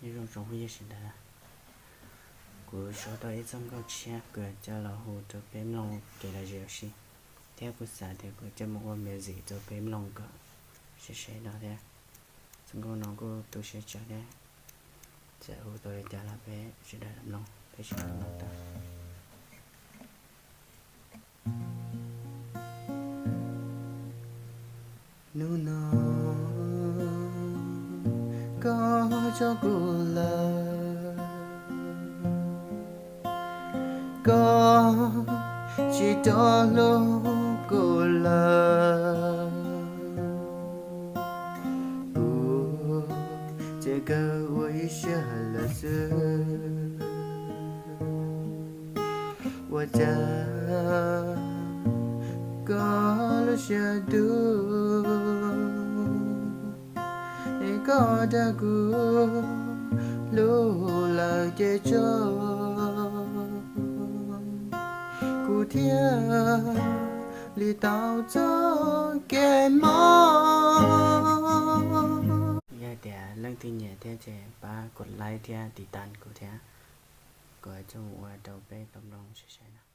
Nyob zoo tsoom phooj ywg sawv daws, kuv sau tau ib txoj nkauj tshiab kuv coj los hu rau peb mloog kev lom zem ua si, thiab kuv xav tias kuv coj mus ua music rau peb mloog kom sai sai no thiab. Txoj nkauj no kuj tu siab tsawv thiab, txawm hu tau li cas los peb sawv daws mloog, peb sawv daws mloog tau. Hnub no koj tso kuv lawm, koj tsis rov hlub kuv lawm. Kuv tseem kawg ua ib siab lawm xwb, ua cas koj lub siab dub es koj dag kuv hlub lawm ces tso kuv thiaj li tau txoj kev mob. Yog tias leej twg nyiam thiab ces pab kos like thiab tiv tas kuv thiab, kuv coj mus ua rau peb tau mloog sai sai no.